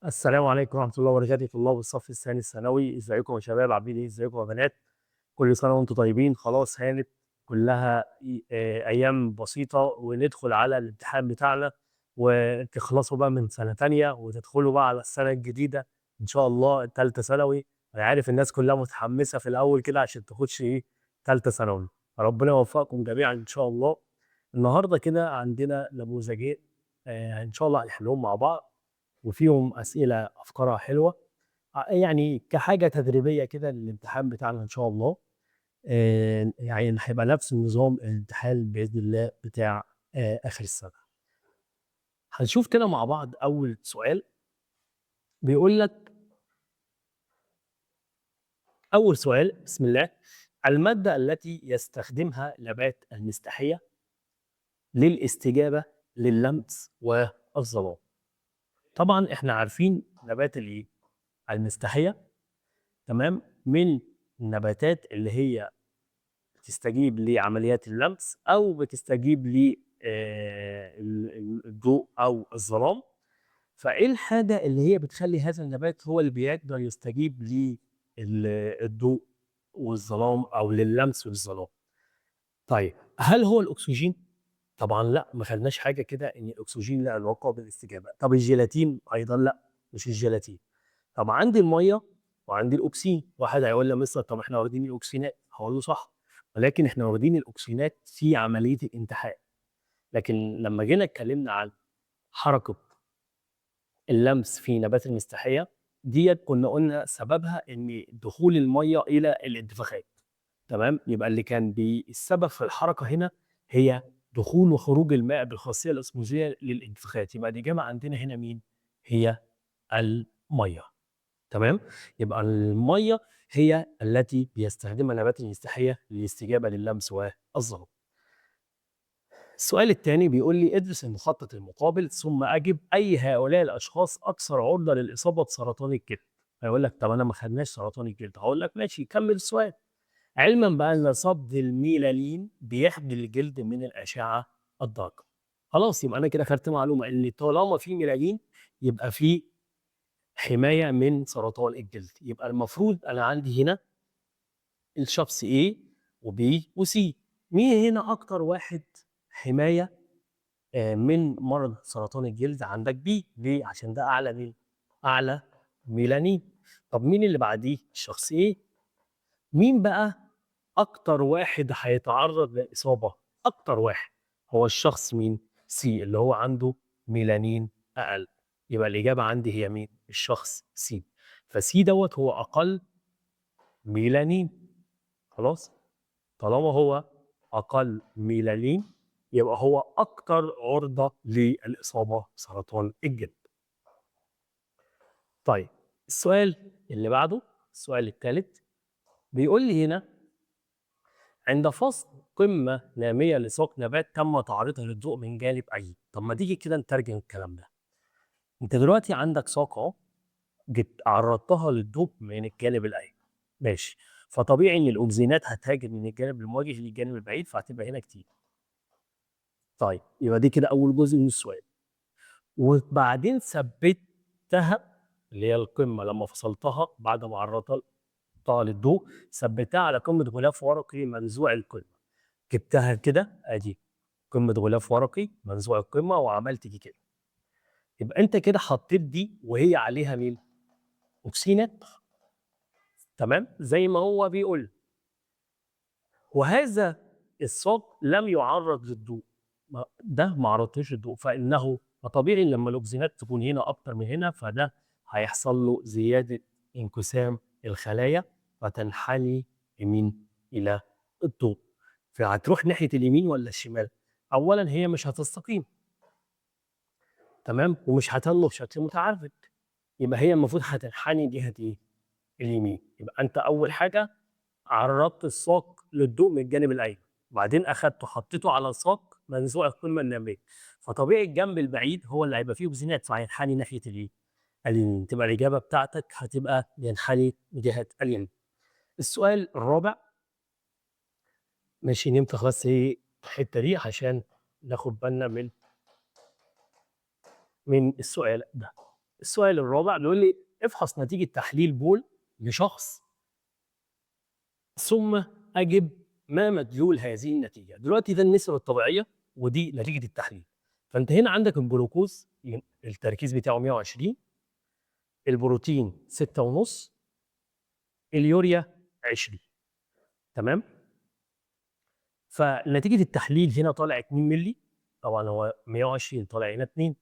السلام عليكم ورحمة الله وبركاته، طلاب الصف الثاني الثانوي. ازيكم يا شباب؟ عاملين ايه؟ ازيكم يا بنات؟ كل سنة وانتم طيبين. خلاص هانت، كلها أيام بسيطة وندخل على الامتحان بتاعنا، وتخلصوا بقى من سنة تانية وتدخلوا بقى على السنة الجديدة إن شاء الله تالتة ثانوي. أنا عارف الناس كلها متحمسة في الأول كده عشان تخش إيه تالتة ثانوي، ربنا يوفقكم جميعا إن شاء الله. النهاردة كده عندنا نموذجين، إن شاء الله هنحلهم مع بعض، وفيهم أسئلة أفكارها حلوة، كحاجة تدريبية كده للامتحان بتاعنا إن شاء الله. هيبقى نفس النظام الامتحان بإذن الله بتاع آخر السنة. هنشوف كده مع بعض أول سؤال بيقول لك، أول سؤال بسم الله، المادة التي يستخدمها نبات المستحية للاستجابة لللمس والظلام. طبعا احنا عارفين نبات الايه؟ المستحية، تمام، من النباتات اللي هي بتستجيب لعمليات اللمس او بتستجيب ل الضوء او الظلام. فايه الحاجة اللي هي بتخلي هذا النبات هو اللي بيقدر يستجيب للضوء والظلام او لللمس والظلام؟ طيب هل هو الاكسجين؟ طبعا لا، ما خدناش حاجة كده ان الاكسجين له علاقة بالاستجابة. طب الجيلاتين؟ ايضا لا، مش الجيلاتين. طب عندي المية وعندي الاكسين. واحد هيقول لي يا مستر طب احنا واخدين الاكسينات، هقول له صح، ولكن احنا واخدين الاكسينات في عملية الانتحال، لكن لما جينا اتكلمنا عن حركة اللمس في نبات المستحية ديت كنا قلنا سببها ان دخول المية الى الانتفاخات، تمام؟ يبقى اللي كان السبب في الحركة هنا هي دخول وخروج الماء بالخاصية الاسموزية للانتفاخات. يبقى الإجابة عندنا هنا مين؟ هي المية، تمام؟ يبقى المية هي التي بيستخدمها نبات المستحية للاستجابة لللمس والظلام. السؤال الثاني بيقول لي ادرس المخطط المقابل ثم أجب أي هؤلاء الأشخاص أكثر عرضة للإصابة بسرطان الجلد. هيقول لك طب أنا ما خدناش سرطان الجلد، هقول لك ماشي كمل السؤال. علما بأن صبغ الميلانين بيحمي الجلد من الأشعة الضارة. خلاص يبقى أنا كده خدت معلومة إن طالما في ميلانين يبقى في حماية من سرطان الجلد. يبقى المفروض أنا عندي هنا الشخص A و B و C، مين هنا أكتر واحد حماية من مرض سرطان الجلد؟ عندك B. ليه؟ عشان ده أعلى مين؟ أعلى ميلانين. طب مين اللي بعديه؟ الشخص A. مين بقى أكتر واحد هيتعرض للإصابة؟ أكتر واحد هو الشخص مين؟ C اللي هو عنده ميلانين أقل. يبقى الإجابة عندي هي مين؟ الشخص C. ف C دوت هو أقل ميلانين. خلاص؟ طالما هو أقل ميلانين يبقى هو أكتر عرضة للإصابة بسرطان الجلد. طيب السؤال اللي بعده، السؤال الثالث، بيقول لي هنا عند فصل قمة نامية لساق نبات تم تعريضها للضوء من جانب أي. طب ما تيجي كده نترجم الكلام ده. انت دلوقتي عندك ساق اهو، جيت عرضتها للضوء من الجانب الأيمن، ماشي، فطبيعي إن الأوكسينات هتهاجر من الجانب المواجه للجانب البعيد، فهتبقى هنا كتير. طيب يبقى دي كده أول جزء من السؤال. وبعدين ثبتها اللي هي القمة لما فصلتها بعد ما عرضتها للضوء، ثبتها على قمة غلاف ورقي منزوع القمة. جبتها كده ادي قمة غلاف ورقي منزوع القمة وعملت دي كده. يبقى انت كده حطيت دي وهي عليها مين؟ أوكسينات، تمام؟ زي ما هو بيقول. وهذا الساق لم يعرض للضوء، ده ما عرضتوش للضوء، فإنه فطبيعي لما الأوكسينات تكون هنا أكتر من هنا فده هيحصل له زيادة انقسام الخلايا فتنحني يمين إلى الضوء. فهتروح ناحية اليمين ولا الشمال؟ أولاً هي مش هتستقيم، تمام؟ ومش هتنمو بشكل متعرج، يبقى هي المفروض هتنحني جهة إيه؟ اليمين. يبقى أنت أول حاجة عرضت الساق للضوء من الجانب الأيمن، وبعدين أخدته حطيته على ساق منزوع القمة النامية، فطبيعي الجنب البعيد هو اللي هيبقى فيه أوكسينات فهينحني ناحية الإيه؟ اليمين. تبقى الإجابة بتاعتك هتبقى ينحني جهة اليمين. السؤال الرابع، ماشي، نمسح بس إيه الحتة دي عشان ناخد بالنا من السؤال ده. السؤال الرابع بيقول لي افحص نتيجة تحليل بول لشخص ثم أجب ما مدلول هذه النتيجة. دلوقتي ده النسب الطبيعية ودي نتيجة التحليل. فأنت هنا عندك الجلوكوز التركيز بتاعه 120، البروتين 6.5، اليوريا 20. تمام؟ فنتيجة التحليل هنا طالع 2 مللي، طبعا هو 120 طالع هنا 2،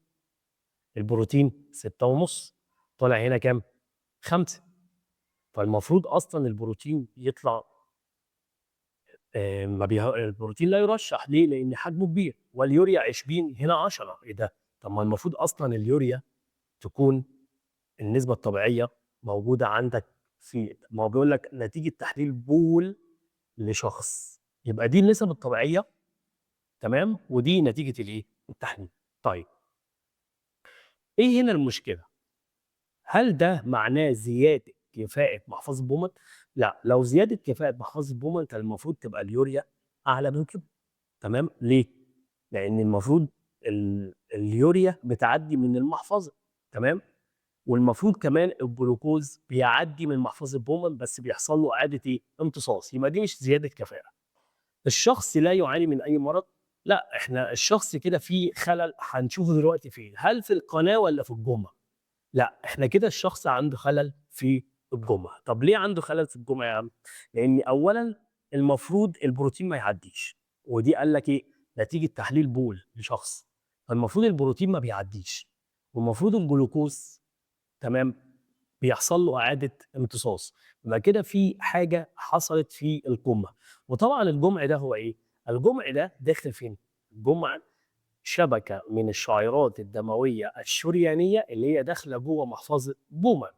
البروتين 6.5 طالع هنا كام؟ 5. فالمفروض اصلا البروتين يطلع ما البروتين لا يرشح. ليه؟ لان حجمه كبير. واليوريا 20 هنا 10. ايه ده؟ طب ما المفروض اصلا اليوريا تكون النسبة الطبيعية موجودة عندك في، ما هو بيقول لك نتيجة تحليل بول لشخص، يبقى دي النسب الطبيعية، تمام، ودي نتيجة الايه؟ التحليل. طيب ايه هنا المشكلة؟ هل ده معناه زيادة كفاءة محفظة بومان؟ لا، لو زيادة كفاءة محفظة بومان كان المفروض تبقى اليوريا أعلى من كده. تمام؟ ليه؟ لأن المفروض اليوريا بتعدي من المحفظة، تمام؟ والمفروض كمان الجلوكوز بيعدي من محفظة بومان بس بيحصل له إعادة إيه؟ امتصاص. يبقى دي مش زيادة كفاءة. الشخص لا يعاني من أي مرض؟ لا، إحنا الشخص كده فيه خلل هنشوفه دلوقتي فين، هل في القناة ولا في الجمعة؟ لا، إحنا كده الشخص عنده خلل في الجمعة. طب ليه عنده خلل في الجمعة يا عم؟ لأن أولاً المفروض البروتين ما يعديش، ودي قال لك إيه؟ نتيجة تحليل بول لشخص، فالمفروض البروتين ما بيعديش، والمفروض الجلوكوز تمام بيحصل له إعادة امتصاص. يبقى كده في حاجة حصلت في الجمعة. وطبعاً الجمع ده هو إيه؟ الجمع ده داخل فين؟ الجمع شبكة من الشعيرات الدموية الشريانية اللي هي داخلة جوه محفظة بومان.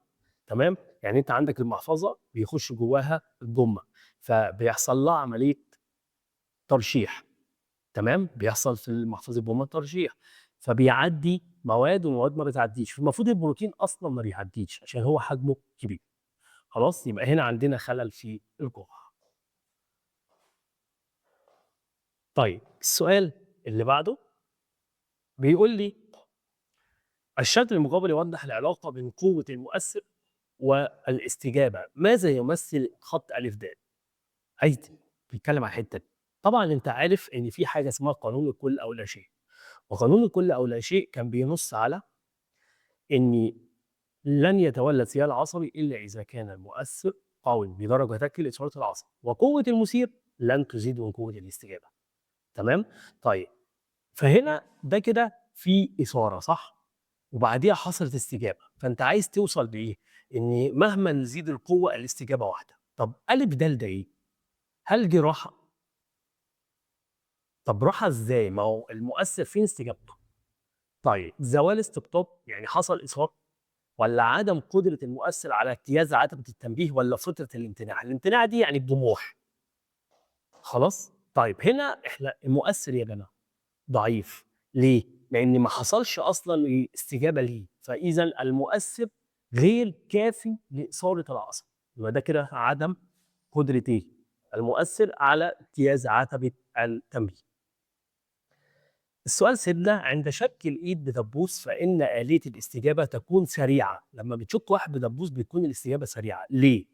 تمام؟ يعني أنت عندك المحفظة بيخش جواها الجمعة، فبيحصل لها عملية ترشيح. تمام؟ بيحصل في المحفظة بومان ترشيح، فبيعدي مواد ومواد ما بتعديش، فالمفروض البروتين أصلاً ما بيعديش عشان هو حجمه كبير. خلاص؟ يبقى هنا عندنا خلل في الجمعة. طيب السؤال اللي بعده بيقول لي الشكل المقابل يوضح العلاقة بين قوة المؤثر والاستجابة، ماذا يمثل خط ألف د؟ عايز بيتكلم على الحتة دي. طبعاً أنت عارف إن في حاجة اسمها قانون الكل أو لا شيء، وقانون الكل أو لا شيء كان بينص على إن لن يتولد سيال عصبي إلا إذا كان المؤثر قوي بدرجة تكفي لإثارة العصب، وقوة المثير لن تزيد من قوة الاستجابة. تمام؟ طيب فهنا ده كده في إثارة صح؟ وبعديها حصلت استجابة، فأنت عايز توصل بإيه؟ إن مهما نزيد القوة الاستجابة واحدة. طب ألف د ده إيه؟ هل دي راحة؟ طب راحة إزاي؟ ما هو المؤثر فين استجابته؟ طيب زوال استقطاب، يعني حصل إثارة، ولا عدم قدرة المؤثر على اجتياز عتبة التنبيه، ولا فترة الامتناع؟ الامتناع دي يعني الجموح. خلاص؟ طيب هنا إحنا المؤثر يا جماعة ضعيف، ليه؟ لأن ما حصلش أصلاً استجابة ليه، فإذا المؤثر غير كافي لإثارة العصب، يبقى ده كده عدم قدرة إيه؟ المؤثر على اجتياز عتبة التنبيه. السؤال 6، عند شك الإيد بدبوس فإن آلية الاستجابة تكون سريعة. لما بتشك واحد بدبوس بتكون الاستجابة سريعة، ليه؟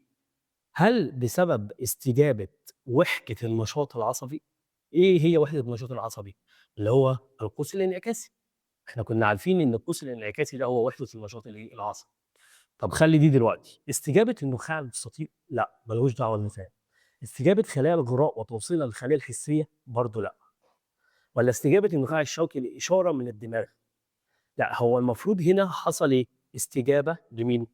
هل بسبب استجابة وحدة النشاط العصبي؟ إيه هي وحدة النشاط العصبي؟ اللي هو القوس الانعكاسي. إحنا كنا عارفين إن القوس الانعكاسي ده هو وحدة النشاط العصبي. طب خلي دي دلوقتي. استجابة النخاع المستطيل؟ لا، ملوش دعوة بالنخاع. استجابة خلايا الغراء وتوصيلها للخلايا الحسية؟ برضه لا. ولا استجابة النخاع الشوكي لإشارة من الدماغ؟ لا، هو المفروض هنا حصل إيه؟ استجابة لمين؟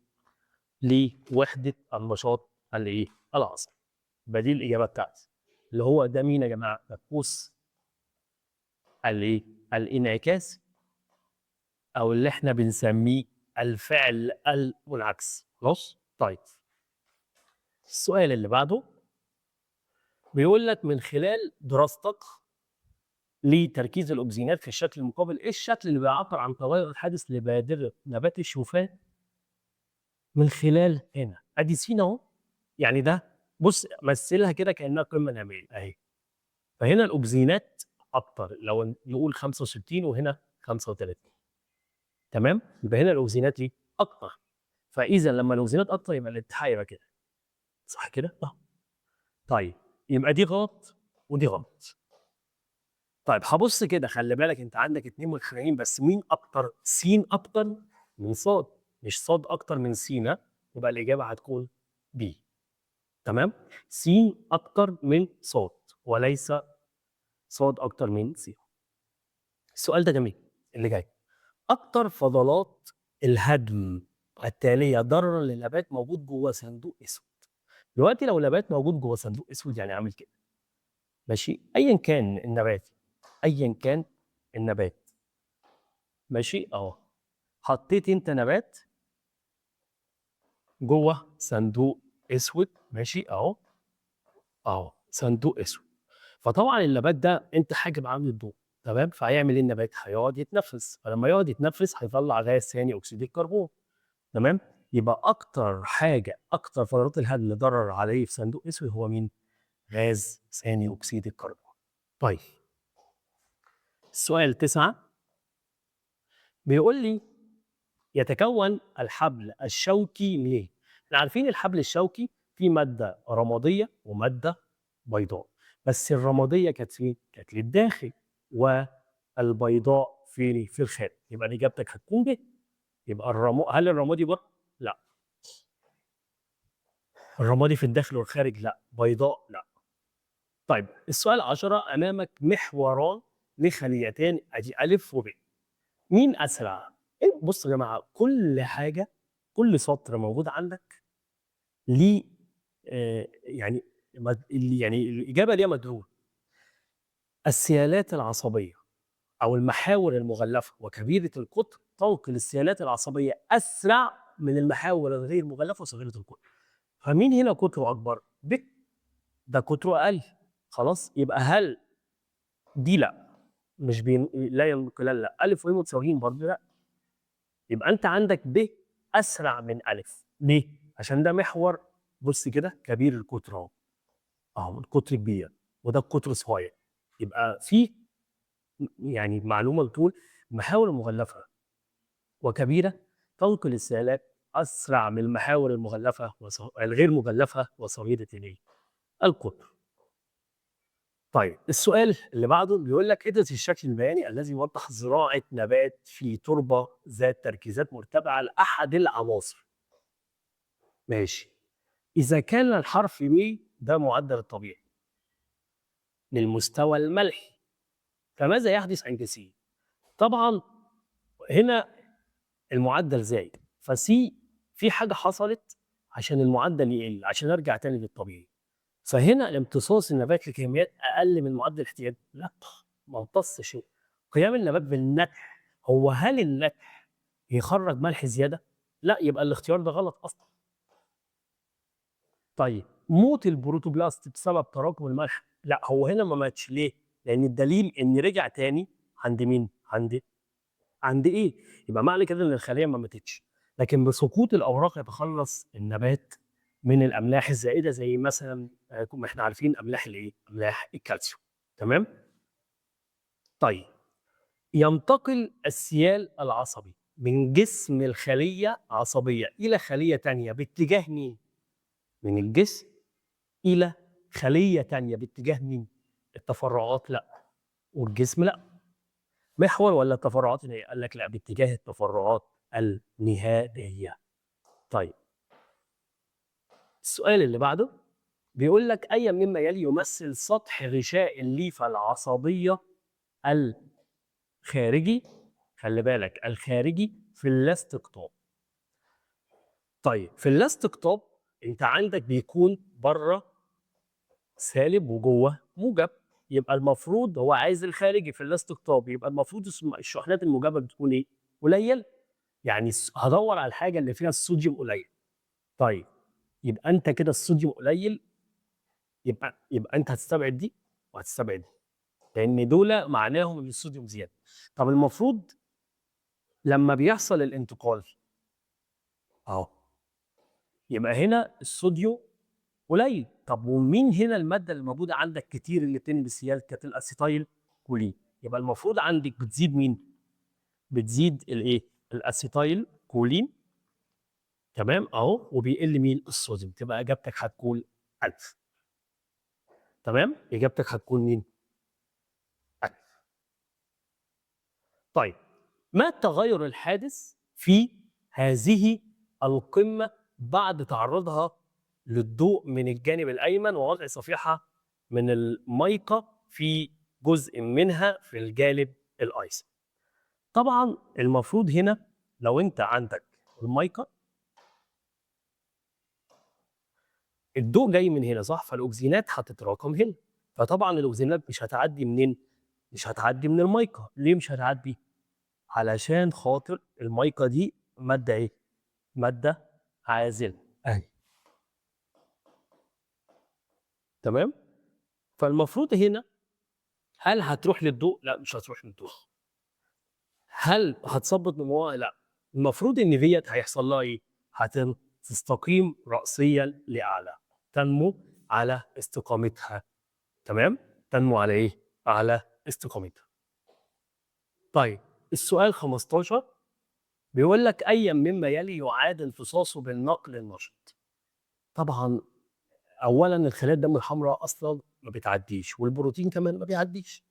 لوحدة النشاط الإيه؟ العصبي. يبقى دي الإجابة بتاعتي. اللي هو ده مين يا جماعة؟ ده قوس الإيه؟ الانعكاس، أو اللي إحنا بنسميه الفعل المنعكس. خلاص؟ طيب السؤال اللي بعده بيقول لك من خلال دراستك لتركيز الأوكسينات في الشكل المقابل، إيه الشكل اللي بيعبر عن تغير الحادث لبادرة نبات الشوفان من خلال هنا؟ أدي سين أهو، يعني ده بص مثلها كده كأنها قمة نامية أهي. فهنا الأوكسينات أكتر، لو نقول 65 وهنا 35. تمام؟ يبقى هنا الأوكسينات إيه؟ اكتر. فاذا لما الاوكسجينات اكتر يبقى الاتحاد يبقى كده، صح كده؟ اه. طيب يبقى دي غلط ودي غلط. طيب هبص كده، خلي بالك انت عندك اتنين متخانقين، بس مين اكتر؟ س اكتر من صاد، مش صاد اكتر من س. يبقى الاجابة هتكون ب. تمام؟ س اكتر من صاد وليس صاد اكتر من س. السؤال ده جميل اللي جاي. اكتر فضلات الهدم التالية ضررا للنبات موجود جوه صندوق اسود. دلوقتي لو نبات موجود جوه صندوق اسود يعني عامل كده، ماشي، ايا كان النبات، ايا كان النبات، ماشي، اهو حطيت انت نبات جوه صندوق اسود، ماشي، اهو اهو صندوق اسود. فطبعا النبات ده انت حاجب عنه الضوء، تمام؟ فهيعمل ايه النبات؟ هيقعد يتنفس، فلما يقعد يتنفس هيطلع غاز ثاني اكسيد الكربون، تمام؟ يبقى اكتر حاجة، اكتر فضلات الهدم ضرر عليه في صندوق اسود هو مين؟ غاز ثاني اكسيد الكربون. طيب السؤال 9 بيقول لي يتكون الحبل الشوكي من ايه؟ احنا عارفين الحبل الشوكي فيه مادة رمادية ومادة بيضاء، بس الرمادية كانت فين؟ كانت للداخل، والبيضاء فين؟ في الخارج. يبقى اجابتك هتكون ب. يبقى هل الرمادي بره؟ لا. الرمادي في الداخل والخارج؟ لا. بيضاء؟ لا. طيب السؤال 10، امامك محوران لخليتان، ادي الف وب، مين اسرع؟ إيه؟ بصوا يا جماعة، كل حاجة، كل سطر موجود عندك ليه، يعني يعني الاجابة ليها مدلول. السيالات العصبية او المحاور المغلفه وكبيره القطر تنقل السيالات العصبية اسرع من المحاور الغير مغلفه وصغيره القطر. فمين هنا قطرة اكبر؟ ب، ده قطرة اقل. خلاص، يبقى هل دي لا، مش بين، لا ينقلان، لا، الف وب متساويين برضه لا. يبقى انت عندك ب اسرع من الف. ليه؟ عشان ده محور، بص كده، كبير القطر اهو، اهو القطر كبير وده القطر صغير. يبقى في معلومة بتقول المحاور المغلفه وكبيره تنقل السيالات اسرع من المحاور المغلفه الغير مغلفه وصغيره الايه؟ القطر. طيب السؤال اللي بعده بيقول لك ادرس الشكل البياني الذي يوضح زراعة نبات في تربه ذات تركيزات مرتفعة لاحد العناصر. ماشي. اذا كان الحرف ب ده معدل الطبيعي للمستوى الملحي، فماذا يحدث عند سي؟ طبعا هنا المعدل زايد، فسي في حاجة حصلت عشان المعدل يقل، عشان ارجع تاني للطبيعي. فهنا الامتصاص النبات لكميات اقل من معدل الاحتياج، لا ما امتصش. قيام النبات بالنتح، هو هل النتح يخرج ملح زيادة؟ لا، يبقى الاختيار ده غلط اصلا. طيب موت البروتوبلاست بسبب تراكم الملح، لا هو هنا ما ماتش. ليه؟ لان الدليل ان رجع تاني عند مين؟ عند ايه؟ يبقى معنى كده ان الخلية ما ماتتش. لكن بسقوط الاوراق يتخلص النبات من الاملاح الزائدة، زي مثلا، ما احنا عارفين املاح الايه؟ املاح الكالسيوم. تمام؟ طيب ينتقل السيال العصبي من جسم الخلية عصبية الى خليه تانية باتجاه مين؟ من الجسم الى خليه تانية باتجاه مين؟ التفرعات لا، والجسم لا. محور ولا التفرعات النهائية؟ قال لك لا، باتجاه التفرعات النهائية. طيب السؤال اللي بعده بيقول لك أي مما يلي يمثل سطح غشاء الليفة العصبية الخارجي، خلي بالك الخارجي في اللاستقطاب. طيب في اللاستقطاب انت عندك بيكون بره سالب وجوه موجب، يبقى المفروض هو عايز الخارجي في اللاستقطاب، يبقى المفروض الشحنات الموجبة بتكون ايه؟ قليل. يعني هدور على الحاجة اللي فيها الصوديوم قليل. طيب يبقى انت كده الصوديوم قليل، يبقى انت هتستبعد دي وهتستبعد دي، لان دول معناهم ان الصوديوم زيادة. طب المفروض لما بيحصل الانتقال اهو، يبقى هنا الصوديوم قليل. طب ومين هنا المادة اللي موجودة عندك كتير اللي بتنقل السيال؟ كانت الاسيتايل كولين. يبقى المفروض عندك بتزيد مين؟ بتزيد الايه؟ الاسيتايل كولين. تمام اهو، وبيقل مين؟ الصوديوم. تبقى اجابتك هتكون 1000. تمام، اجابتك هتكون مين؟ 1000. طيب ما التغير الحادث في هذه القمة بعد تعرضها للضوء من الجانب الأيمن ووضع صفيحة من الميكا في جزء منها في الجانب الأيسر؟ طبعا المفروض هنا لو أنت عندك الميكا الضوء جاي من هنا صح، فالأوكسينات هتتراكم هنا، فطبعا الأوكسينات مش هتعدي منين؟ مش هتعدي من الميكا. ليه مش هتعدي؟ علشان خاطر الميكا دي مادة إيه؟ مادة عازلة أهي. تمام؟ فالمفروض هنا هل هتروح للضوء؟ لا مش هتروح للضوء. هل هتثبط نموها؟ لا. المفروض ان ديت هيحصل لها ايه؟ هتستقيم رأسيا لأعلى، تنمو على استقامتها. تمام؟ تنمو على ايه؟ على استقامتها. طيب السؤال 15 بيقول لك أي مما يلي يعاد امتصاصه بالنقل النشط. طبعا أولا الخلايا الدم الحمراء أصلا ما بتعديش، والبروتين كمان ما بيعديش.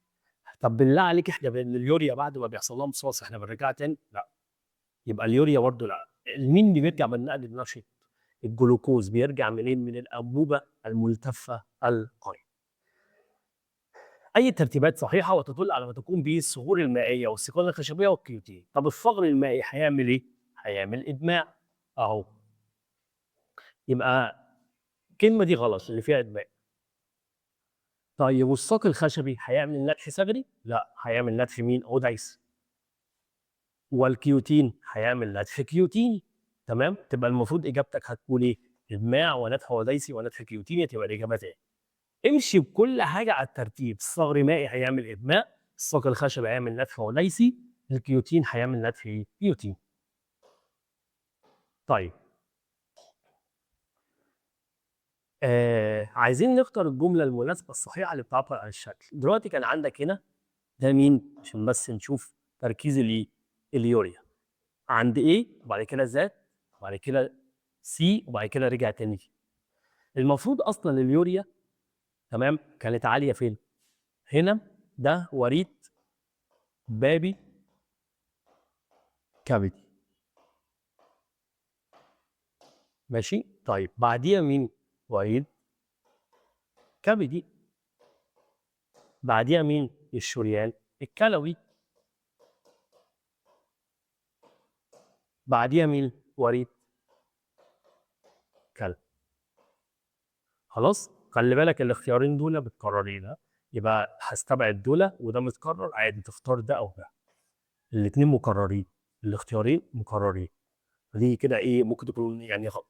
طب بالله عليك احنا اليوريا بعد ما بيحصل لها امتصاص احنا بنرجعها تاني؟ لا. يبقى اليوريا برضه لا. مين اللي بيرجع بالنقل النشط؟ الجلوكوز بيرجع منين؟ من الأنبوبة الملتفة القائمة. أي ترتيبات صحيحة وتدل على ما تقوم به الصخور المائية والسيقان الخشبية والكيوتين. طب الفغر المائي هيعمل إيه؟ هيعمل إدماع أهو. يبقى الكلمة دي غلط اللي فيها إدماع. طيب والساق الخشبي هيعمل نتح ثغري؟ لا، هيعمل نتح مين؟ أوديس. والكيوتين هيعمل نتح كيوتيني. تمام؟ تبقى المفروض إجابتك هتكون إيه؟ إدماع ونتح أوديسي ونتح كيوتيني، تبقى الإجابة تاني. امشي بكل حاجة على الترتيب. الصغر مائي هيعمل إدماء، الساق الخشبي هيعمل نتح أوديسي، الكيوتين هيعمل نتح إيه؟ كيوتين. طيب عايزين نختار الجملة المناسبة الصحيحة اللي بتعبر عن الشكل. دلوقتي كان عندك هنا ده مين؟ عشان بس نشوف تركيز الايه؟ اليوريا. عند ايه؟ وبعد كده زاد، وبعد كده C، وبعد كده رجع تاني. المفروض اصلا اليوريا تمام كانت عالية فين؟ هنا ده وريد بابي كبدي. ماشي؟ طيب بعديها مين؟ وريد كبدي. بعديها مين؟ الشريان الكلوي. بعديها مين؟ وريد كلوي. خلاص؟ خلي بالك الاختيارين دول متكررين، يبقى هستبعد دول وده متكرر، عادي تختار ده او ده. الاثنين مكررين، الاختيارين مكررين. دي كده ايه ممكن تكون يعني غلط.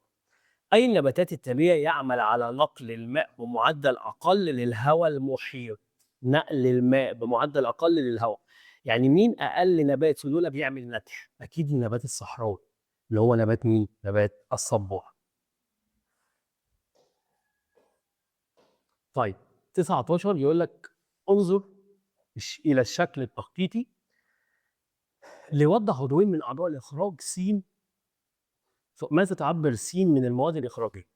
اي النباتات التالية يعمل على نقل الماء بمعدل اقل للهواء المحيط؟ نقل الماء بمعدل اقل للهواء، يعني مين اقل نبات في دول بيعمل نتح؟ اكيد النبات الصحراوي اللي هو نبات مين؟ نبات الصبار. طيب 19 يقول لك انظر الى الشكل التخطيطي ليوضح عضوين من اعضاء الاخراج س. ماذا تعبر س من المواد الاخراجيه؟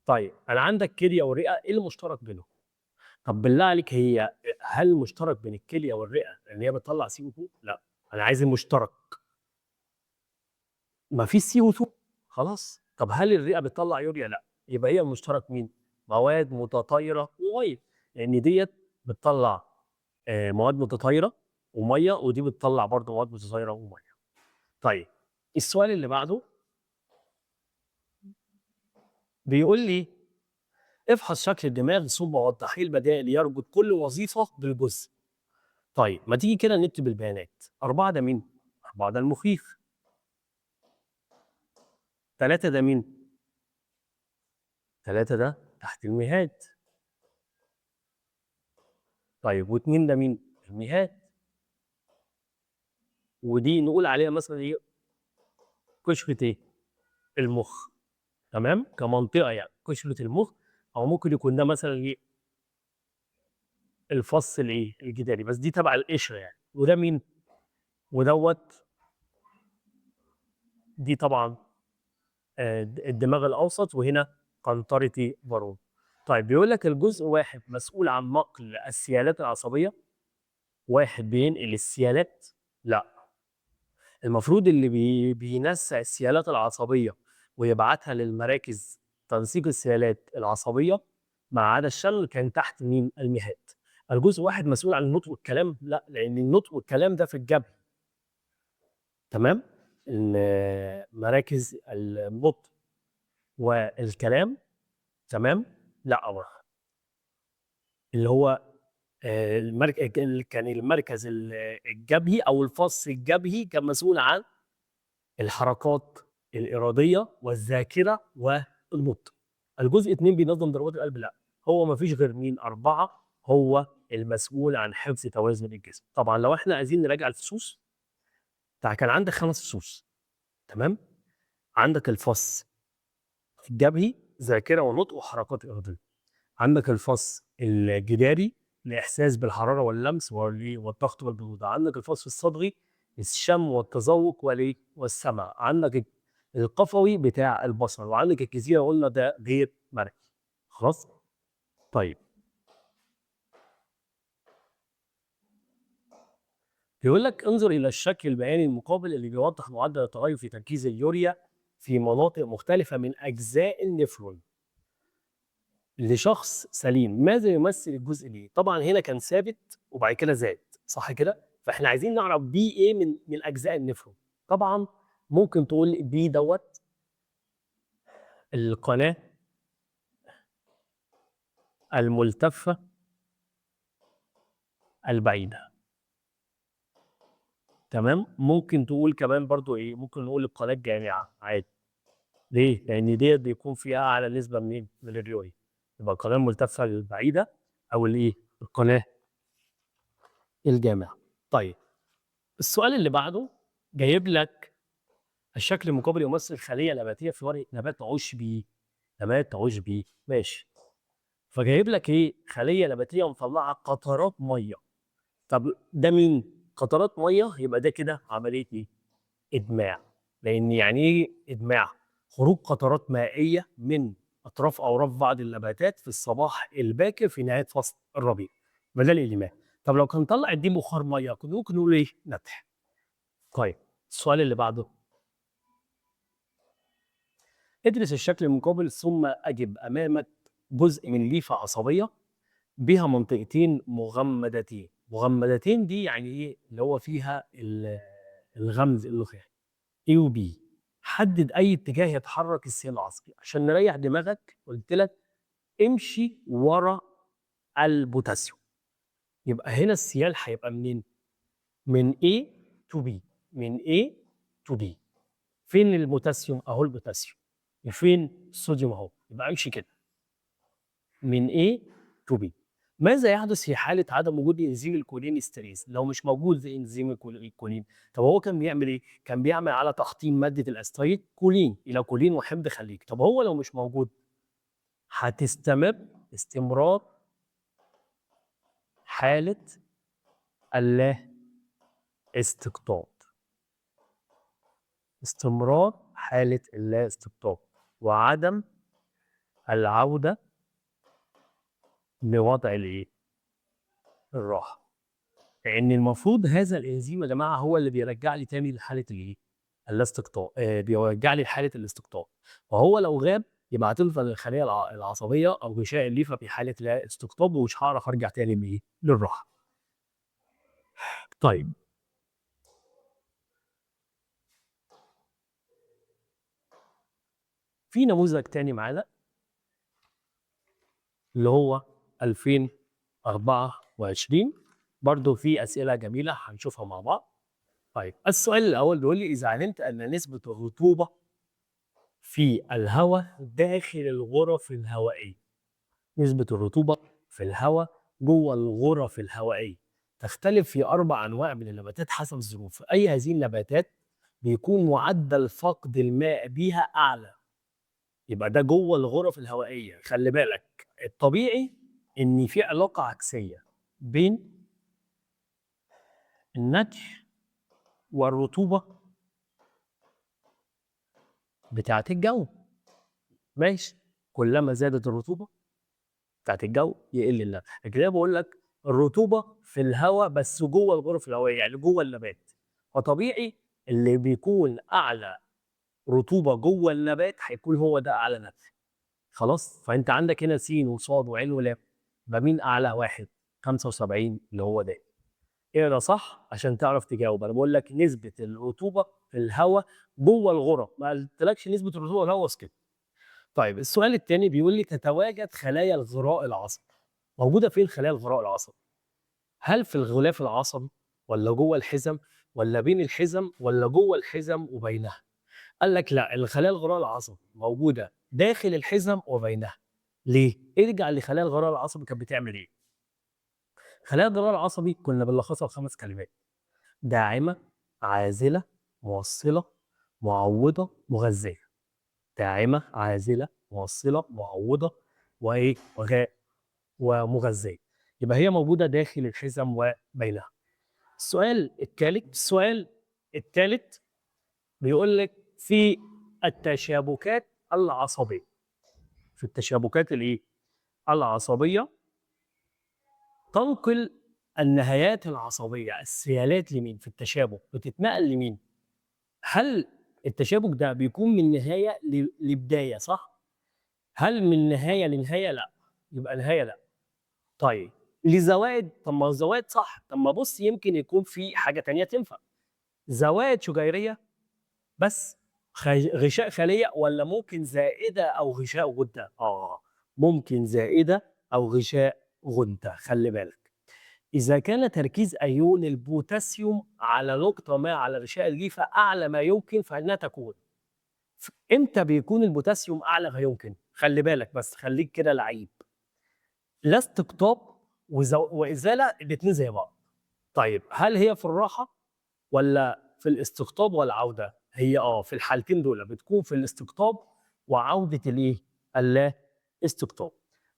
طيب انا عندك كليه ورئه، ايه المشترك بينهم؟ طب بالله عليك هي هل المشترك بين الكلية والرئه ان هي بتطلع CO2؟ لا، انا عايز المشترك. ما فيش CO2 خلاص. طب هل الرئة بتطلع يوريا؟ لا، يبقى هي المشترك مين؟ مواد متطايره ومية، لان ديت بتطلع مواد متطايره ومية، ودي بتطلع برضه مواد متطايره ومية. طيب السؤال اللي بعده بيقول لي افحص شكل الدماغ ثم وضحي البدائل يربط كل وظيفة بالجزء. طيب ما تيجي كده نكتب البيانات. 4 ده مين؟ 4 ده المخيخ. 3 ده مين؟ 3 ده تحت المهاد. طيب و2 ده مين؟ المهاد. ودي نقول عليها مثلا ايه؟ قشرة ايه؟ المخ. تمام؟ كمنطقة يعني قشرة المخ، أو ممكن يكون ده مثلا ايه؟ الفص الايه؟ الجداري، بس دي تبع القشرة يعني. وده مين؟ ودوت دي طبعا الدماغ الأوسط، وهنا قنطرة فارون. طيب بيقول لك الجزء واحد مسؤول عن نقل السيالات العصبية، واحد بينقل السيالات؟ لا، المفروض اللي بينسق السيالات العصبية ويبعتها للمراكز تنسيق السيالات العصبية ما عدا الشلل كان تحت مين؟ المهاد. الجزء واحد مسؤول عن النطق والكلام؟ لا، لأن النطق والكلام ده في الجبهة. تمام؟ مراكز النطق والكلام، تمام؟ لا برضه اللي هو كان المركز الجبهي أو الفص الجبهي كان مسؤول عن الحركات الإرادية والذاكرة والنطق. الجزء 2 بينظم ضربات القلب؟ لا، هو ما فيش غير مين؟ 4 هو المسؤول عن حفظ توازن الجسم. طبعا لو احنا عايزين نراجع الفصوص، كان عندك 5 فصوص، تمام؟ عندك الفص الجبهي ذاكرة ونطق وحركات إرادية، عندك الفص الجداري الإحساس بالحرارة واللمس والضغط والبرودة، عندك الفص الصدغي الشم والتذوق والسمع، عندك القفوي بتاع البصر، وعندك الجزيرة قلنا ده غير مرئي. خلاص؟ طيب بيقول لك انظر إلى الشكل البياني المقابل اللي بيوضح معدل التغير في تركيز اليوريا في مناطق مختلفة من أجزاء النفرون لشخص سليم، ماذا يمثل الجزء بي؟ طبعا هنا كان ثابت وبعد كده زاد، صح كده؟ فاحنا عايزين نعرف B ايه من اجزاء النفرون. طبعا ممكن تقول B دوت القناة الملتفة البعيدة، تمام؟ ممكن تقول كمان برضو ايه؟ ممكن نقول القناة الجامعة عادي. ليه؟ لأن ديت بيكون فيها أعلى نسبة منين؟ من اليوريا. يبقى القناة الملتفة البعيدة أو الإيه؟ القناة الجامعة. طيب السؤال اللي بعده جايب لك الشكل المقابل يمثل خلية نباتية في ورقة نبات عشبي. نبات عشبي، ماشي. فجايب لك إيه؟ خلية نباتية مطلعة قطرات مية. طب ده مين؟ قطرات مية، يبقى ده كده عملية إيه؟ إدماع. لأن يعني إيه إدماع؟ خروج قطرات مائية من أطراف أوراق بعض النباتات في الصباح الباكر في نهاية فصل الربيع، بدل الإدماع. طب لو كان طلع دي بخار مية كنا ممكن نقول إيه؟ نتح. طيب السؤال اللي بعده، ادرس الشكل المقابل ثم أجب. أمامك جزء من ليفة عصبية بها منطقتين مغمدتين. مغمدتين دي يعني إيه؟ اللي هو فيها الغمز النخاعي. A و B. حدد أي اتجاه يتحرك السيال العصبي. عشان نريح دماغك قلت لك امشي ورا البوتاسيوم. يبقى هنا السيال هيبقى منين؟ من A to B. من A to B. فين البوتاسيوم؟ أهو البوتاسيوم. وفين الصوديوم؟ أهو. يبقى امشي كده من A to B. ماذا يحدث في حالة عدم وجود انزيم الكولين استريز؟ لو مش موجود انزيم الكولين، طب هو كان بيعمل ايه؟ كان بيعمل على تحطيم مادة الاستريد كولين الى كولين وحمض خليك. طب هو لو مش موجود هتستمر استمرار حالة اللا استقطاب. استمرار حالة اللا استقطاب وعدم العودة لوضع الايه؟ الراحة. لأن المفروض هذا الإنزيم يا جماعة هو اللي بيرجع لي تاني لحالة الايه؟ الاستقطاب، بيرجع لي لحالة الاستقطاب. فهو لو غاب يبقى هتفضل الخلية العصبية أو غشاء الليفة في حالة لا استقطاب، ومش هعرف أرجع تاني لايه؟ للراحة. طيب في نموذج تاني معانا اللي هو 2024، برضو في أسئلة جميلة هنشوفها مع بعض. طيب السؤال الأول بيقول لي إذا علمت أن نسبة الرطوبة في الهواء داخل الغرف الهوائية، نسبة الرطوبة في الهواء جوه الغرف الهوائية تختلف في 4 أنواع من النباتات حسب الظروف، أي هذه النباتات بيكون معدل فقد الماء بيها أعلى؟ يبقى ده جوه الغرف الهوائية. خلي بالك الطبيعي إن في علاقة عكسية بين النتح والرطوبة بتاعة الجو. ماشي، كلما زادت الرطوبة بتاعة الجو يقل النتح. لكن انا بقول لك الرطوبة في الهواء بس جوه الغرف الهوائية، يعني جوه النبات، فطبيعي اللي بيكون أعلى رطوبة جوه النبات هيكون هو ده أعلى نتح. خلاص؟ فأنت عندك هنا س وصاد وعين ولام، يبقى مين أعلى واحد؟ 75 اللي هو ده. اقرا صح عشان تعرف تجاوب. أنا بقول لك نسبة الرطوبة في الهواء جوه الغرف، ما قلتلكش نسبة الرطوبة في الهواء وسكت. طيب السؤال الثاني بيقول لي تتواجد خلايا الغراء العصبي. موجودة فين خلايا الغراء العصبي؟ هل في الغلاف العصبي ولا جوه الحزم ولا بين الحزم ولا جوه الحزم وبينها؟ قال لك لا، الخلايا الغراء العصبي موجودة داخل الحزم وبينها. ليه؟ ارجع لخلايا الغراء العصبي كانت بتعمل ايه؟ خلايا الغراء العصبي كنا بنلخصها بخمس كلمات: داعمة، عازلة، موصلة، معوضة، مغذية. داعمة، عازلة، موصلة، معوضة، وإيه؟ ومغذية. يبقى هي موجودة داخل الحزم وبينها. السؤال الثالث بيقول لك في التشابكات العصبية. في التشابكات الايه؟ العصبية تنقل النهايات العصبية السيالات لمين؟ في التشابك بتتنقل لمين؟ هل التشابك ده بيكون من نهاية لبداية صح؟ هل من نهاية لنهاية؟ لا، يبقى نهاية لا. طيب لزوائد، طب ما الزوائد صح، طب ما بص يمكن يكون في حاجة تانية تنفع. زوائد شجيرية بس غشاء خلية، ولا ممكن زائدة أو غشاء غدة؟ ممكن زائدة أو غشاء غدة. خلي بالك إذا كان تركيز أيون البوتاسيوم على نقطة ما على غشاء الليفة أعلى ما يمكن فإنها تكون. إمتى بيكون البوتاسيوم أعلى ما يمكن؟ خلي بالك بس، خليك كده لعيب. لا استقطاب وإزالة، الاتنين زي بعض. طيب هل هي في الراحة ولا في الاستقطاب والعودة؟ هي في الحالتين دول بتكون في الاستقطاب وعودة الإيه؟ اللا استقطاب.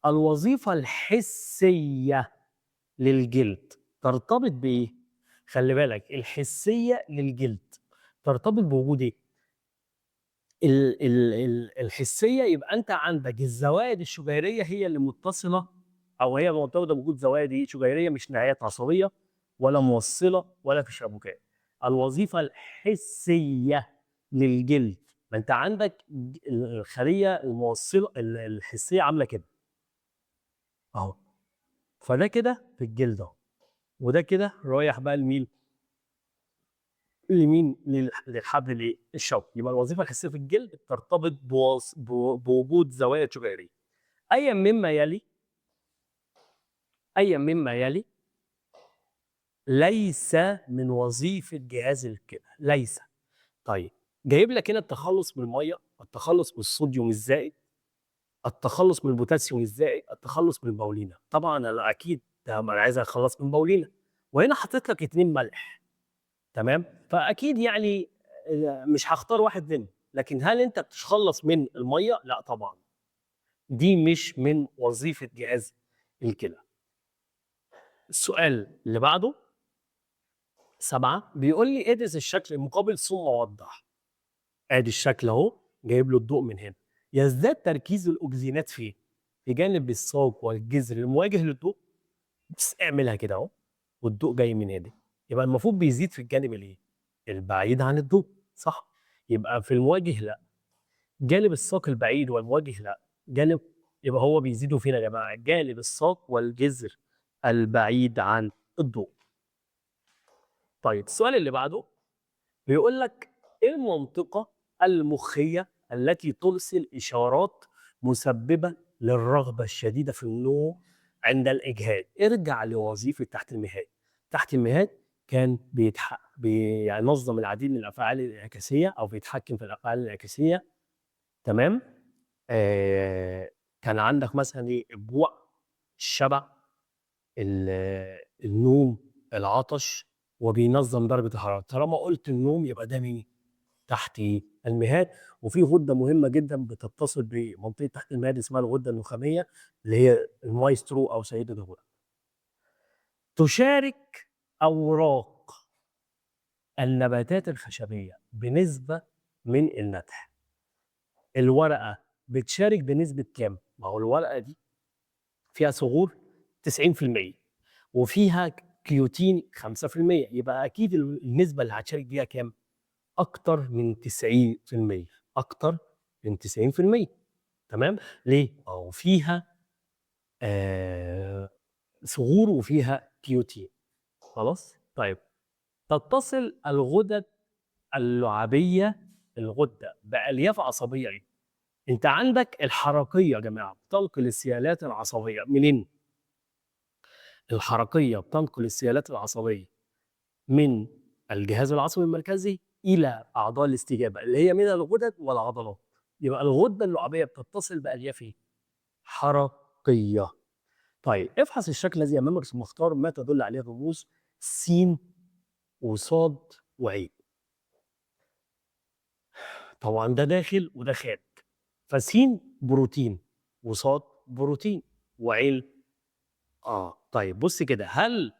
الوظيفة الحسية للجلد ترتبط بإيه؟ خلي بالك الحسية للجلد ترتبط بوجود إيه؟ الحسية، يبقى أنت عندك الزوائد الشجيرية هي اللي متصلة، أو هي مرتبطة بوجود زوائد إيه؟ شجيرية، مش نهايات عصبية ولا موصلة ولا تشابكات. الوظيفة الحسية للجلد، ما أنت عندك الخلية الموصلة الحسية عاملة كده أهو، فده كده في الجلد أهو، وده كده رايح بقى لمين؟ لمين؟ للحبل الايه؟ الشوكي. يبقى الوظيفة الحسية في الجلد بترتبط بوجود زوائد شجيرية. أيا مما يلي، أيا مما يلي ليس من وظيفة جهاز الكلى، ليس. طيب جايب لك هنا التخلص من المية، التخلص من الصوديوم الزائد، التخلص من البوتاسيوم الزائد، التخلص من البولينا. طبعا انا اكيد ده انا عايز اخلص من بولينا، وهنا حطيت لك 2 ملح، تمام؟ فاكيد يعني مش هختار واحد منهم، لكن هل انت بتتخلص من المية؟ لا طبعا، دي مش من وظيفة جهاز الكلى. السؤال اللي بعده 7 بيقول لي ادرس الشكل المقابل ثم وضح. ادي الشكل اهو، جايب له الضوء من هنا. يزداد تركيز الاوكسينات فين؟ في جانب الساق والجذر المواجه للضوء. بس اعملها كده اهو، والضوء جاي من هنا، يبقى المفروض بيزيد في الجانب الايه؟ البعيد عن الضوء، صح؟ يبقى في المواجه لا، جانب الساق البعيد والمواجه لا، جانب، يبقى هو بيزيدوا فين يا جماعة؟ جانب الساق والجذر البعيد عن الضوء. طيب السؤال اللي بعده بيقول لك ايه المنطقة المخية التي ترسل إشارات مسببة للرغبة الشديدة في النوم عند الإجهاد؟ ارجع لوظيفة تحت المهاد. تحت المهاد كان بينظم العديد من الأفعال الانعكاسية أو بيتحكم في الأفعال الانعكاسية، تمام؟ كان عندك مثلا إيه؟ الجوع، الشبع، النوم، العطش، وبينظم درجة الحرارة. طالما قلت النوم يبقى ده مين؟ تحت المهاد. وفي غدة مهمة جدا بتتصل بمنطقة تحت المهاد اسمها الغدة النخامية اللي هي المايسترو أو سيدة الغدة. تشارك أوراق النباتات الخشبية بنسبة من النتح. الورقة بتشارك بنسبة كام؟ ما هو الورقة دي فيها ثغور 90% وفيها كيوتين 5%، يبقى أكيد النسبة اللي هتشارك بيها كام؟ أكتر من 90%، أكتر من 90%. تمام؟ ليه؟ ما هو فيها ثغور وفيها كيوتين. خلاص؟ طيب تتصل الغدد اللعابية الغدة بألياف عصبية إيه؟ أنت عندك الحركية يا جماعة بتنقل السيالات العصبية منين؟ الحركية بتنقل السيالات العصبية من الجهاز العصبي المركزي إلى أعضاء الاستجابة اللي هي من الغدد والعضلات. يبقى الغدة اللعابية بتتصل بألياف إيه؟ حركية. طيب افحص الشكل الذي أمامك ثم اختار ما تدل عليه الرموز س وصاد وعين. طبعا ده داخل وده خارج، فسين بروتين وصاد بروتين وعين. طيب بص كده، هل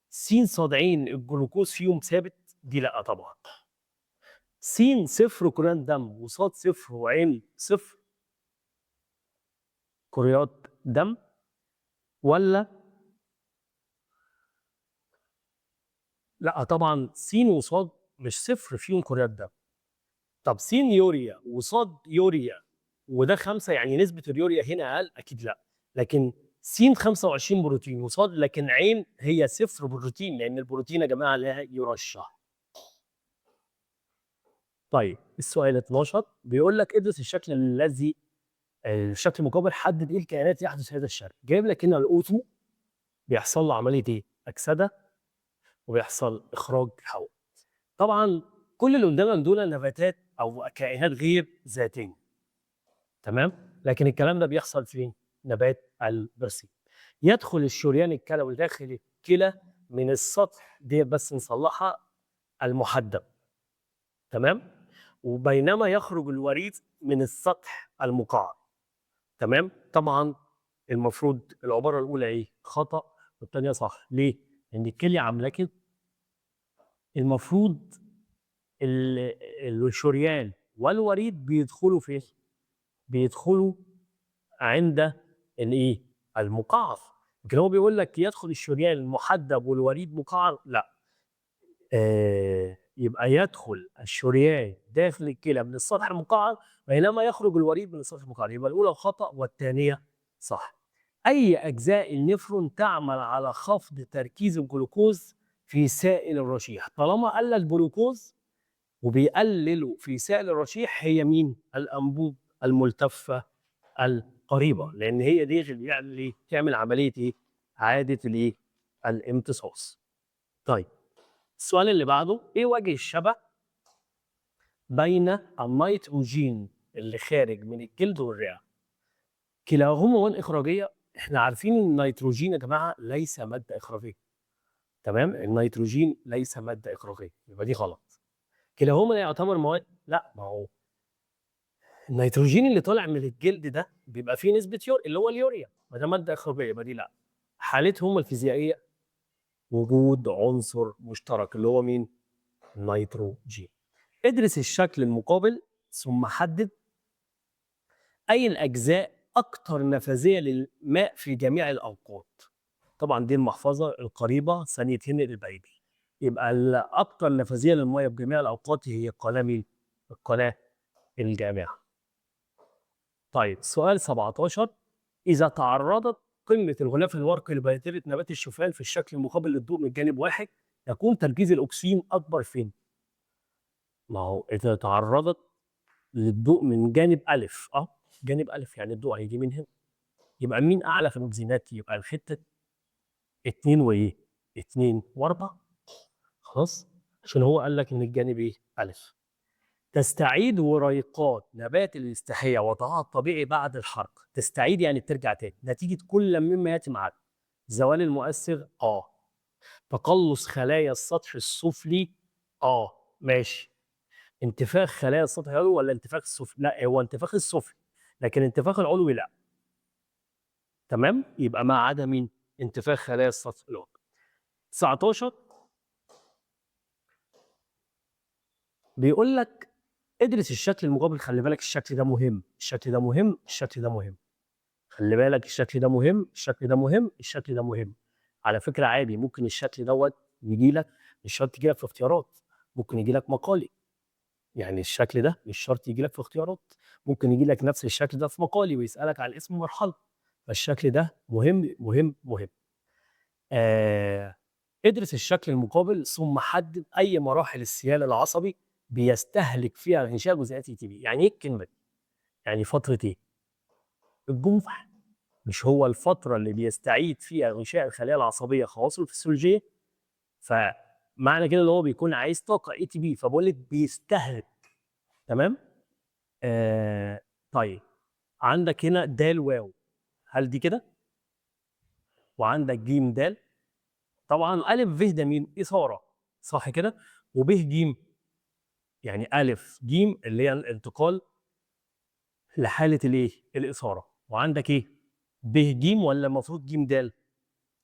س صاد عين الجلوكوز فيهم ثابت؟ دي لا طبعا. س صفر كريات دم وصاد صفر وعين صفر كريات دم، ولا لا؟ طبعا س وصاد مش صفر فيهم كريات دم. طب س يوريا وصاد يوريا وده 5، يعني نسبة اليوريا هنا أقل؟ أكيد لا. لكن س 25 بروتين وصاد، لكن عين هي صفر بروتين، لأن البروتين يا جماعة لا يرشح. طيب السؤال 12 بيقول لك ادرس الشكل الذي الشكل المقابل، حدد ايه الكائنات يحدث هذا الشكل. جايب لك هنا ال O2 بيحصل له عملية ايه؟ أكسدة، وبيحصل إخراج هواء. طبعا كل اللي قدامنا دول نباتات أو كائنات غير ذاتية، تمام؟ لكن الكلام ده بيحصل فين؟ نبات البرسيم. يدخل الشريان الكلوي داخل الكلى من السطح دي، بس نصلحها، المحدب، تمام؟ وبينما يخرج الوريد من السطح المقعر، تمام؟ طبعا المفروض العبارة الأولى إيه؟ خطأ، والثانية صح. ليه؟ لأن الكلية عاملة كده. المفروض الشريان والوريد بيدخلوا فين؟ بيدخلوا عند الايه؟ المقعر. لكن هو بيقول لك يدخل الشريان المحدب والوريد مقعر، لا. يبقى يدخل الشريان داخل الكلى من السطح المقعر، بينما يخرج الوريد من السطح المقعر. يبقى الأولى خطأ والثانية صح. أي أجزاء النفرون تعمل على خفض تركيز الجلوكوز في سائل الرشيح؟ طالما قلل الجلوكوز وبيقللوا في سائل الرشيح، هي مين؟ الأنبوب الملتفة القريبة، لأن هي دي اللي تعمل عملية إيه؟ عادة الإيه؟ الامتصاص. طيب السؤال اللي بعده، إيه وجه الشبه بين النيتروجين اللي خارج من الجلد والرئة؟ كلاهما مواد إخراجية. إحنا عارفين إن النيتروجين يا جماعة ليس مادة إخراجية، تمام؟ النيتروجين ليس مادة إخراجية، يبقى دي غلط. كلاهما لا يعتبر مواد، لا، ما هو النيتروجين اللي طالع من الجلد ده بيبقى فيه نسبة يوريا اللي هو اليوريا، ما ده مادة إخراجية، يبقى دي لا. حالتهم الفيزيائية وجود عنصر مشترك اللي هو مين؟ النيتروجين. ادرس الشكل المقابل ثم حدد أي الأجزاء أكثر نفاذية للماء في جميع الأوقات. طبعا دي المحفظة القريبة ثانيتين البعيدة. يبقى الأكثر نفاذية للمية في جميع الأوقات هي القناة مين؟ القناة الجامعة. طيب سؤال 17، إذا تعرضت قمة الغلاف الورقي لبذرة نبات الشوفان في الشكل المقابل للضوء من جانب واحد، يكون تركيز الأكسجين أكبر فين؟ ما هو إذا تعرضت للضوء من جانب ألف، جانب ألف يعني الضوء هيجي من هنا، يبقى مين أعلى في الأكسجينات؟ يبقى الحتة 2 وإيه؟ 2 و4. خلاص؟ عشان هو قال لك إن الجانب إيه؟ ألف. تستعيد وريقات نبات الاستحية وضعها الطبيعي بعد الحرق. تستعيد يعني بترجع تاني نتيجة كل مما يتم عنه. زوال المؤثر، تقلص خلايا السطح السفلي، ماشي. انتفاخ خلايا السطح العلوي ولا انتفاخ السفلي؟ لا، هو انتفاخ السفلي، لكن انتفاخ العلوي لا. تمام؟ يبقى ما عدا مين؟ انتفاخ خلايا السطح العلوي. 19 بيقول لك ادرس الشكل المقابل، خلي بالك الشكل ده مهم، الشكل ده مهم، الشكل ده مهم. خلي بالك الشكل ده مهم، الشكل ده مهم، الشكل ده مهم. على فكرة عادي ممكن الشكل دوت يجي لك، مش شرط يجي لك في اختيارات، ممكن يجي لك مقالي. يعني الشكل ده مش شرط يجي لك في اختيارات، ممكن يجي لك نفس الشكل ده في مقالي ويسألك على اسم مرحلة. فالشكل ده مهم مهم مهم. ادرس الشكل المقابل ثم حدد أي مراحل السيال العصبي بيستهلك فيها غشاء جزيئات ATP. يعني ايه الكلمة دي؟ يعني فترة ايه؟ الجموح. مش هو الفترة اللي بيستعيد فيها غشاء الخلايا العصبية خواصه الفسيولوجية؟ فمعنى كده اللي هو بيكون عايز طاقة ATP، فبقول لك بيستهلك. تمام؟ طيب عندك هنا د واو، هل دي كده؟ وعندك ج د، طبعا أ ب ده مين؟ إثارة، صح كده؟ وب ج يعني أ ج اللي هي الانتقال لحالة الإيه؟ الإثارة. وعندك إيه؟ ب ج ولا المفروض ج د؟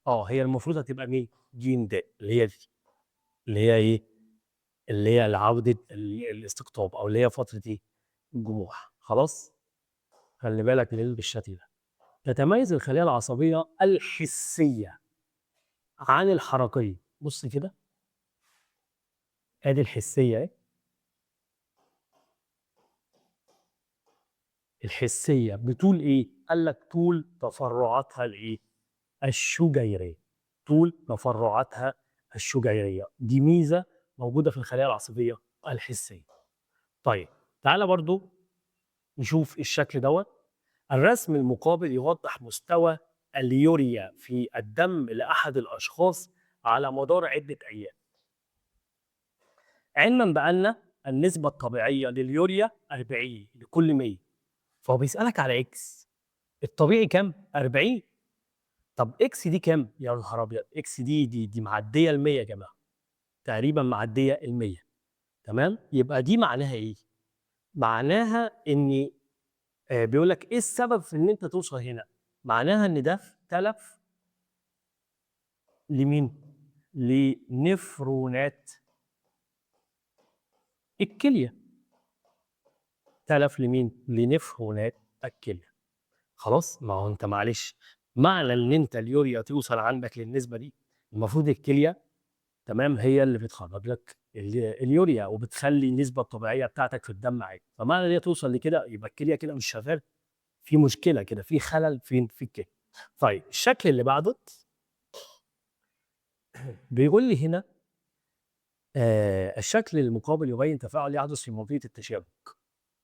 هي المفروض هتبقى مين؟ ج د اللي هي دي، اللي هي إيه؟ اللي هي عودة الاستقطاب، أو اللي هي فترة إيه؟ الجموح. خلاص؟ خلي بالك من الشكل ده. تتميز الخلية العصبية الحسية عن الحركية. بص كده، ادي الحسية اهي. الحسية بطول ايه؟ قال لك طول تفرعاتها الايه؟ الشجيرية. طول تفرعاتها الشجيرية، دي ميزة موجودة في الخلايا العصبية الحسية. طيب تعالى برضو نشوف الشكل دوت. الرسم المقابل يوضح مستوى اليوريا في الدم لأحد الأشخاص على مدار عدة أيام، علما بأن النسبة الطبيعية لليوريا 40 لكل 100. فهو بيسألك على X، الطبيعي كام؟ 40. طب X دي كام؟ يا نهار أبيض، X دي معدية ال 100 يا جماعة، تقريبا معدية ال 100. تمام؟ يبقى دي معناها إيه؟ معناها إن بيقول لك إيه السبب في إن أنت توصل هنا؟ معناها إن ده تلف لمين؟ لنفرونات الكلية. تلف لمين؟ لنفرونات الكلية. خلاص؟ ما هو أنت معلش، معنى إن أنت اليوريا توصل عندك للنسبة دي، المفروض الكلية تمام هي اللي بتخرج لك اليوريا وبتخلي النسبة الطبيعية بتاعتك في الدم عالية. فمعنى إن هي توصل لكده يبقى الكلية كده مش شغالة، في مشكلة كده، في خلل فين؟ في الكلية. طيب الشكل اللي بعده بيقول لي هنا الشكل المقابل يبين تفاعل يحدث في منطقة التشابك.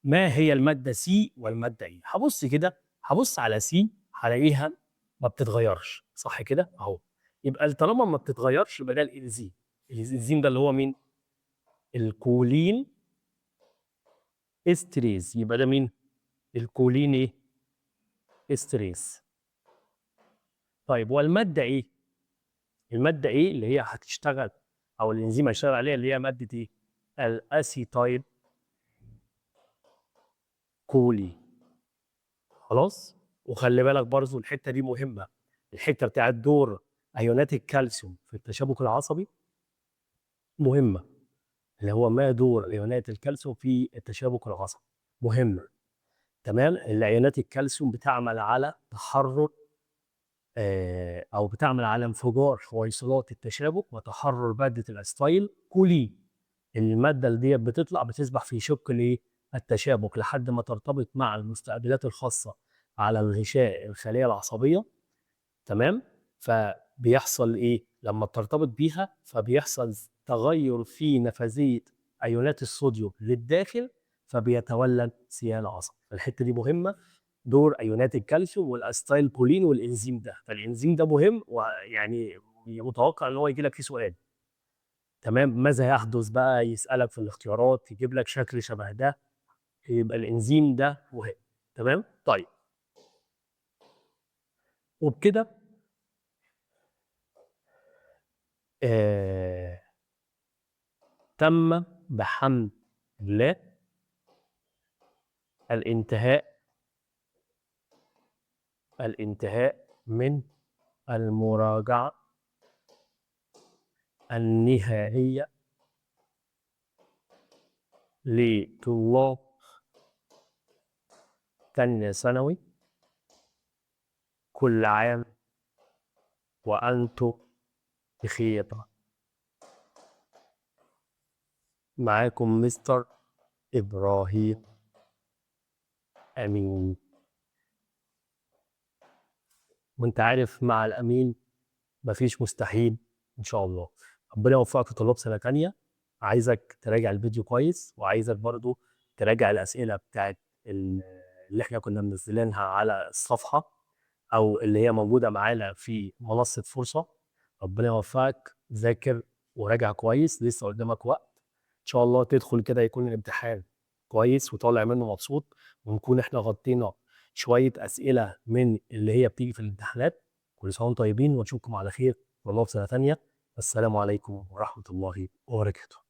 ما هي المادة C والمادة A؟ هبص كده، هبص على C هلاقيها ما بتتغيرش، صح كده؟ أهو. يبقى طالما ما بتتغيرش يبقى ده الإنزيم. الإنزيم ده اللي هو مين؟ الكولين استريز. يبقى ده مين؟ الكولين إيه؟ استريز. طيب والمادة إيه؟ المادة إيه اللي هي هتشتغل أو الإنزيم هيشتغل عليها، اللي هي مادة إيه؟ الأسيتايل كولين. خلاص؟ وخلي بالك برضه الحتة دي مهمة، الحتة بتاعت دور أيونات الكالسيوم في التشابك العصبي مهمة، اللي هو ما دور أيونات الكالسيوم في التشابك العصبي مهمة. تمام؟ الأيونات الكالسيوم بتعمل على تحرر، أو بتعمل على انفجار حويصلات التشابك وتحرر مادة الأستايل كولين. المادة اللي ديت بتطلع بتسبح في شق الايه؟ التشابك لحد ما ترتبط مع المستقبلات الخاصة على الغشاء الخلية العصبية. تمام؟ فبيحصل إيه؟ لما بترتبط بيها فبيحصل تغير في نفاذية أيونات الصوديوم للداخل، فبيتولد سيال عصبي. فالحتة دي مهمة، دور أيونات الكالسيوم والأستايل كولين والإنزيم ده. فالإنزيم ده مهم، ويعني متوقع إن هو يجي لك فيه سؤال. تمام؟ ماذا يحدث بقى؟ يسألك في الاختيارات، يجيب لك شكل شبه ده، يبقى الإنزيم ده مهم. تمام؟ طيب وبكده تم بحمد الله الانتهاء من المراجعة النهائية لطلاب تانية ثانوي، كل عام وأنتم بخير. معاكم مستر إبراهيم أمين، وأنت عارف مع الأمين مفيش مستحيل إن شاء الله. ربنا يوفقك في طلاب سنة تانية. عايزك تراجع الفيديو كويس، وعايزك برضو تراجع الأسئلة بتاعت اللي احنا كنا منزلينها على الصفحة أو اللي هي موجودة معانا في منصة فرصة. ربنا يوفقك، ذاكر وراجع كويس، لسه قدامك وقت إن شاء الله تدخل كده يكون الامتحان كويس وطالع منه مبسوط، ونكون احنا غطينا شوية أسئلة من اللي هي بتيجي في الامتحانات. كل سنة وانتم طيبين، ونشوفكم على خير طلاب سنة تانية. السلام عليكم ورحمة الله وبركاته.